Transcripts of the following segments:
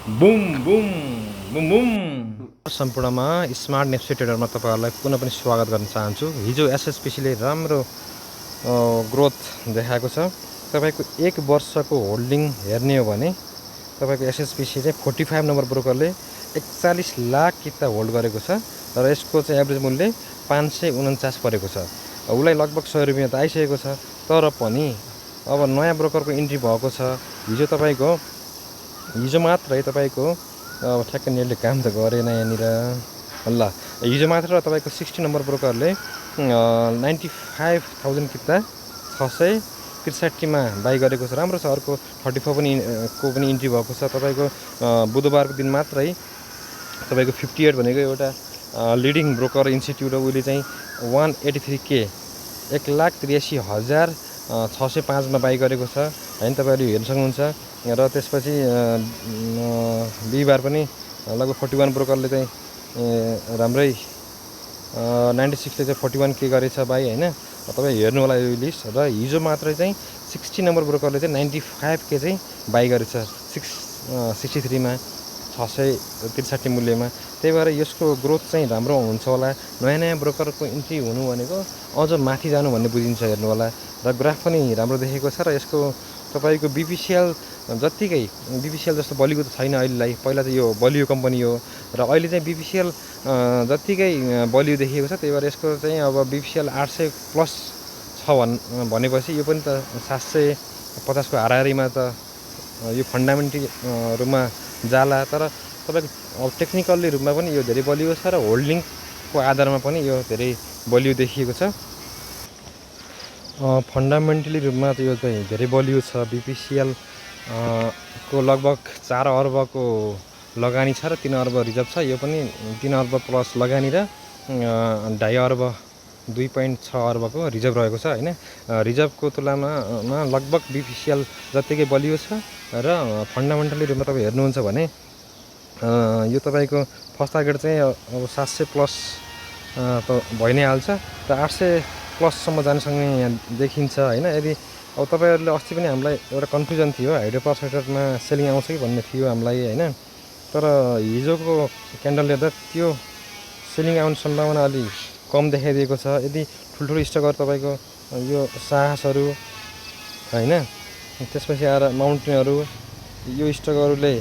Boom boom boom boom सम्पूर्णमा smart NEPSE ट्रेडरमा तपाईहरुलाई पुनः पनि स्वागत गर्न चाहन्छु। हिजो एसएसपीसीले राम्रो ग्रोथ देखाएको छ। तपाईको 1 वर्षको होल्डिङ हेर्ने हो भने तपाईको एसएसपीसी चाहिँ 45 नम्बर ब्रोकरले 41 लाख किता होल्ड गरेको छ र यसको चाहिँ एभरेज मूल्य 549 परेको छ। उलाई लगभग 100 रुपैयाँ त आइसकेको छ। तर पनि अब नयाँ ब्रोकरको इन्ट्री भएको छ। हिजो मात्रै तपाईको ठ्याक्कै नेटले काम त गरेन यहाँनिर। ल हिजो मात्र तपाईको 60 नम्बर ब्रोकरले 95,000 किता 663 मा बाइ गरेको छ। राम्रो छ। अर्को 34 को पनि इन्ट्री भएको छ। तपाईको बुधबारको दिन मात्रै तपाईको 58 भनेको एउटा लिडिङ ब्रोकर इन्स्टिट्युट हो। उले चाहिँ 183 के 1,83,605 मा बाइ गरेको छ हैन। तपाईहरुले हेर्न सक्नुहुन्छ। र त्यसपछि बिहीबार पनि लगभग 41 ब्रोकरले चाहिँ राम्रै 96 ले चाहिँ 41 के गरेछ बाइ हैन। तपाई हेर्नु होला यो लिस्ट। र हिजो मात्रै चाहिँ 60 नम्बर ब्रोकरले चाहिँ 95 के चाहिँ बाइ गरेछ 63 मा 663 मूल्यमा। त्यही भएर यसको ग्रोथ चाहिँ राम्रो हुन्छ होला। नयाँ ब्रोकरको इन्ट्री हुनु भनेको अझ माथि जानु भन्ने बुझिन्छ। हेर्नु होला। र ग्राफ पनि राम्रो देखेको छ। र यसको तपाईको बीपीसीएल जत्तिकै बीपीसीएल जस्तो बलियो त छैन अहिलेलाई। पहिला चाहिँ यो बलियो कम्पनी हो र अहिले चाहिँ बीपीसीएल जत्तिकै बलियो देखिएको छ। त्यही भएर यसको चाहिँ अब बीपीसीएल 800 प्लस छ भनेपछि यो पनि त 750 को हाराहारीमा त यो फन्डामेन्टल रूपमा जाला। तर तपाईको अब टेक्निकली रूपमा पनि यो धेरै बलियो छ र होल्डिङको आधारमा पनि यो धेरै बलियो देखिएको छ। फन्डामेन्टली रूपमा त यो चाहिँ धेरै बलियो छ। बीपीसीएल को लगभग 4 अर्बको लगानी छ र 3 अर्ब रिजर्भ छ। यो पनि 3 अर्ब प्लस लगानी र 2.5 अर्ब 2.6 अर्बको रिजर्भ रहेको छ हैन। रिजर्भको तुलनामा लगभग बीपीसीएल जत्तिकै बलियो छ। र फन्डामेन्टली रूपमा तपाई हेर्नुहुन्छ भने यो तपाईको फर्स्ट टार्गेट चाहिँ अब 700 प्लस त भइ नै हाल्छ। र 800 प्लस सम्म जानसँग यहाँ देखिन्छ हैन। यदि अब तपाईहरुले अस्ति पनि हामीलाई एउटा कन्फ्युजन थियो हाइड्रो पावर सेक्टरमा सेलिङ आउँछ कि भन्ने थियो हामीलाई हैन। तर हिजोको क्यान्डलले त त्यो सेलिङ आउने सम्भावना अलि कम देखाइदिएको छ। यदि ठुलठुलो स्टकहरु तपाईको यो साहसहरु हैन, त्यसपछि आएर माउन्टेनहरु यो स्टकहरुले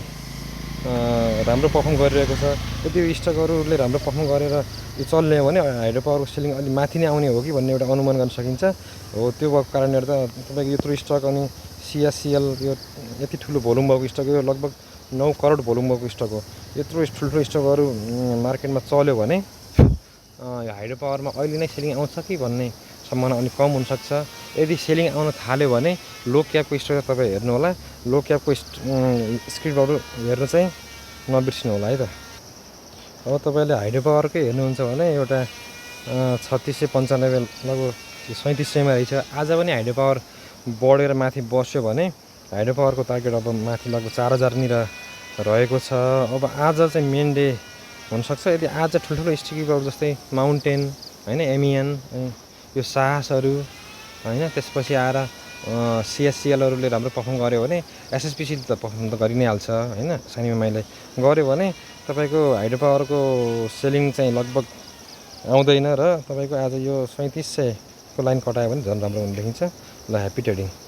राम्रो परफर्म गरिरहेको छ। यदि यो स्टकहरुले राम्रो परफर्म गरेर यो चल्ने हो भने हाइड्रो पावरको सेलिङ अलि माथि नै आउने हो कि भन्ने एउटा अनुमान गर्न सकिन्छ। हो त्यो भएको कारणले गर्दा तपाईको यत्रो स्टक अनि सीएससीएल यो यति ठुलो भोल्युम भएको स्टक यो लगभग 9 करोड भोल्युम भएको स्टक हो। यत्रो ठुलठुलो स्टकहरु मार्केटमा चल्यो भने यो हाइड्रो पावरमा अहिले नै सेलिङ आउँछ कि भन्ने सम्भावना अलि कम हुन सक्छ। यदि सेलिङ आउन थाल्यो भने लो क्यापको स्टक तपाई हेर्नु होला। लो क्यापको स्क्रिनहरु हेर्न चाहिँ नबिर्सिनु होला है त। अब तपाईले हाइड्रो पावरकै हेर्नुहुन्छ भने एउटा 3695 लगभग 3700 मा रहेछ। आज पनि हाइड्रो पावर बढेर माथि बस्यो भने हाइड्रो पावरको टार्गेट अब माथि लगभग 4000 निर रहेको छ। अब आज चाहिँ मेन डे हुन सक्छ। यदि आज ठुलठुलो स्टकहरु जस्तै माउन्टेन हैन, एमियन यो साहसहरु हैन, त्यसपछि आएर सीएससीएलहरुले राम्रो परफर्म गर्यो भने एसएसपीसी त परफर्म त गरि नै हाल्छ हैन। सानीमाइले गर्यो भने तपाईको हाइड्रो पावरको सेलिङ चाहिँ लगभग आउँदैन। र तपाईको आज यो 3700 को लाइन कटायो भने झन् राम्रो हुने देखिन्छ। ल ह्यापी ट्रेडिङ।